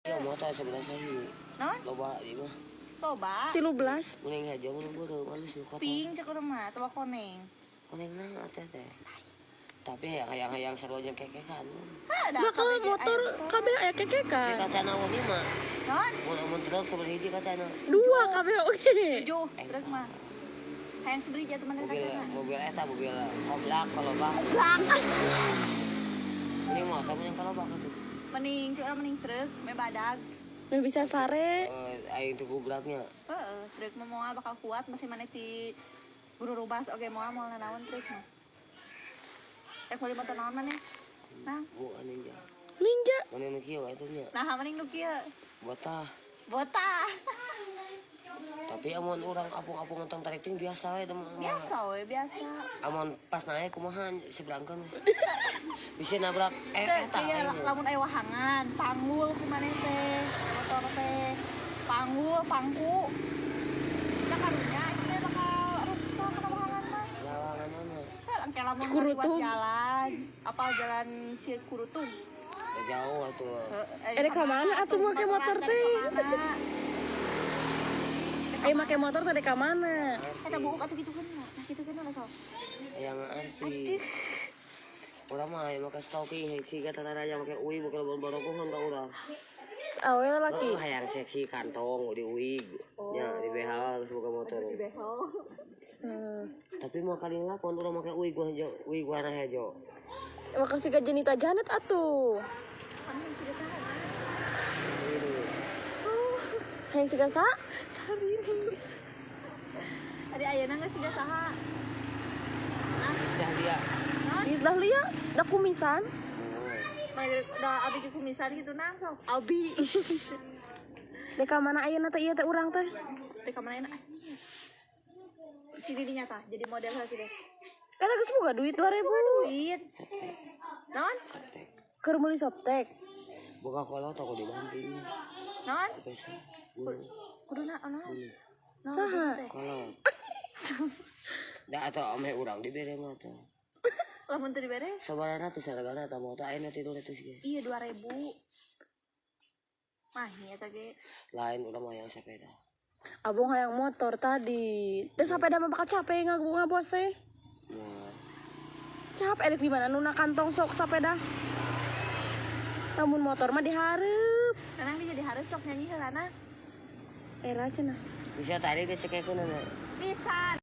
Ya motor sebelah saya. Naon? Loba ieu mah. Loba. 13. Mending hejo mun beureum alus nu. Ping cek urang mah, atawa koneng. Koneng na teh teh. Tapi hayang-hayang sarua jeung kekekan. Hah, da Bakal kabeh ge motor aya motor. kabeh aya Di kekekan. kacana eueuh mah. Naon? Mun mun truk sebelah hiji kacana. Dua kabeh oge. Tujuh, truk mah. Hayang seberi jatuh mana Mobil kacana. Mobil eta mobil koblak kolobak. Blak. Mending motor mending kolobak atuh. Mending cek urang mending truk, me badag. Nu bisa sare. Eh, aing teu gubraknya. Heeh, truk mah moal bakal kuat masih maneh ti gururubas oge moal moal nanaon truk mah. Rek meuli motor naon maneh? Nah, Bu ninja. Ninja. Mana nu kieu atuh nya? Nah mending nu kieu. Botah. Botah. Tapi amun urang apung-apung tong tarik ting biasa we mah. Biasa we, biasa. Amun pas naik kumaha seberangkeun. Bisa nabrak Teh, eta iya, aing. Lamun aya wahangan, panggul ku maneh teh, motor teh. Panggul, pangku. Kita karunya istilahnya bakal rusak kana wahangan mah. Lawangan mana? Heh, engke lamun Cikurutung. ngaliwat jalan, apal jalan Cikurutung. Ya, jauh atuh. Heeh, Eh, ka mana atuh make motor teh? Ayo make motor tadi ka mana? Eta buuk atuh kitu kan. Nah, kitu kan lah sok. Hayang arti. Urang mah hayang make stocking seksi kata raja make uig bakal borokohan ka urang. Awe laki. Oh, hayang seksi kantong di uig. Nya di BH terus buka motor. Di behel. Tapi mau kali ngelakuan urang make uig gua hejo, uig warna hejo. Makasih ka Jenita Janet atuh. Kan yang siga saha? Ini. Hayang siga sa? Sarini. Tadi ayeuna geus siga saha? Nah, Sudah dia. Geus Dahlia, da kumisan. Da abi ge kumisan gitu nang sok. Abi. Dek ka mana ayeuna teh ieu teh urang teh? Dek ka mana enak? Ciri dinya tah jadi model lagi des. Eta geus boga duit 2000. Duit. Naon? Keur meuli Softex. Boga kolot aku dibanting. Naon? Biasa. Guru. Kudu na naon? Naon Saha? teh? Kolot. Da atau ame urang dibere mah tuh. Lamun teu dibere? Sabaraha tuh hargana eta motor ayeuna 300 ge. Iya, 2000. Mah eta ge. Lain urang mah yang sepeda. Abong hayang motor tadi. Dan sepeda mah bakal capek ngabose. Nah, Capek rek di mana nu na kantong sok sepeda. Lamun motor mah dihareup. Nanang dia jadi harus sok nyanyi heulana. Era cenah. Bisa tadi geus sakekeun. Bisa.